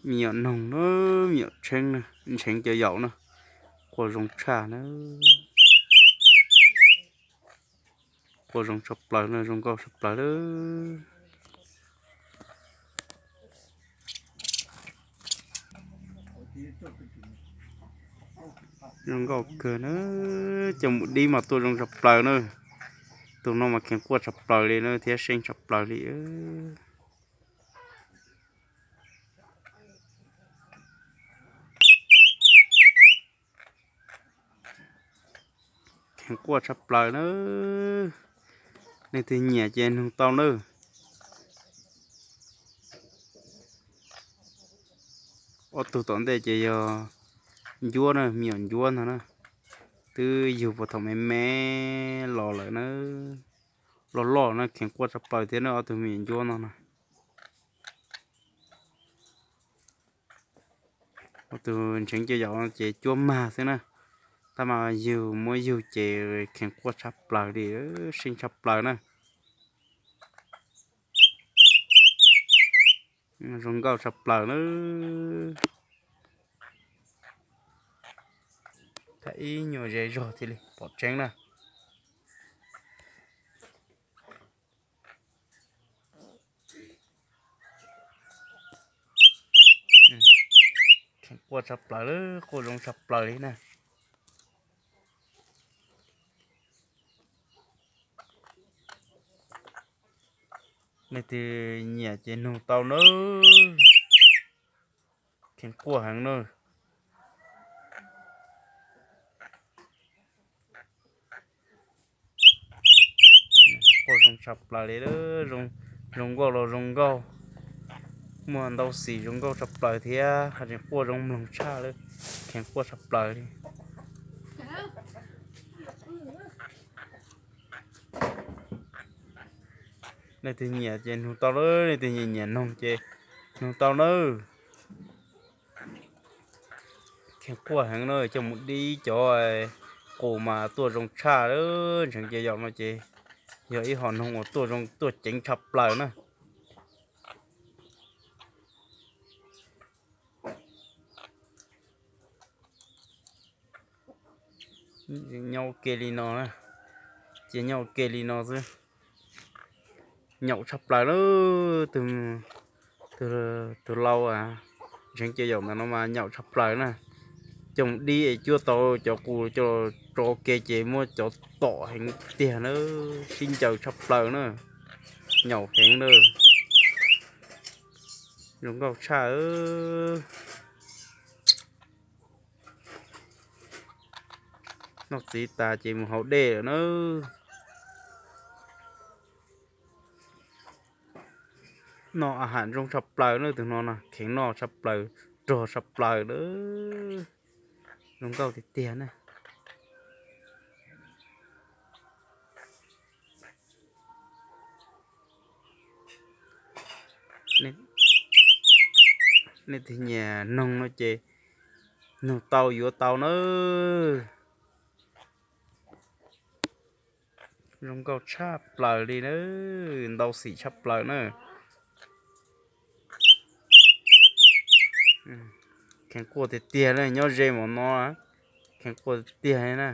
Me nyuam noog na, me nyuam tsheeb na, ntseev cov yaum na, quaj zoo tshaj na. Quaj zoo tshaj plaws na, zoo nkauj tshaj plaws lawm. Zoo nkauj kawg na, coj mus dib mas tuaj zoo tshaj plaws na. Tus no mas kheev quaj tshaj plaws li na thiab seej tshaj plaws li. Kheev quaj tshaj plaws na. Leej twg nyiam ces nug tau na. Ob tug tom ntej ces yog ncuab na, me nyuam ncuab ntag na. Twb yug puag thaum me me los lawm na. Loj loj na, kheev quaj tshaj plaws thiab na, ob tug me nyuam ncuab no na. Ob tug ntseev cov yaum no ces cuab mag xwb na. Tab mas yug muab yug ces kheev quaj tshaj plaws li, seej tshaj plaws na. Zoo nkauj tshaj plaws na. Thaum ib nyuag ze zog thiaj li pom tseeb na. Kheev quaj tshaj plaws, quaj zoo tshaj plaws li na. Leej twg nyiam ces nug tau nawb. Kheev quaj heev na. Quaj zoo tshaj plaws li, zoo nkauj los zoo nkauj. Muaj ntau xim zoo nkauj tshaj plaws thiab, hais tseem quaj zoo mloog tshaj li, kheev quaj tshaj plaws li. Leej twg nyiam ces nug tau lawm, leej twg nyiam nyiam noog ces nug tau nawb. Kheev quaj heev na, coj mus dib cov qus mas tuaj zoo tshaj lawm, ntseev cov yaum no ces yog ib hom noog uas tuaj zoo tuaj ceev tshaj plaws na. Nyob ua ke li no, ces nyob ua ke li no xwb. Nyaum tshaj plaws lawm. Tus lau ntseev cov yaum ntawm no mas nyaum tshaj plaws na. Coj mus dib es cuab tau cov qus coj tso ke ces muab cov tom heev tiag na, sib ncaws tshaj plaws na. Nyaum heev na. Zoo nkauj tshaj. Noj txiv tas ces mus haus dej lawm na. Noj a ham zoo tshaj plaws na, tus no na kheev noj tshaj plaws, rog tshaj plaws na. Zoo nkauj tiag tiag na. Nej twg nyiam noog no ces nug tau yuav tau nawb. Zoo nkauj tshaj plaws li na, ntau xim tshaj plaws na. Kheev quaj tiag tiag na, nyob ze mom no kheev quaj tiag tiag li na.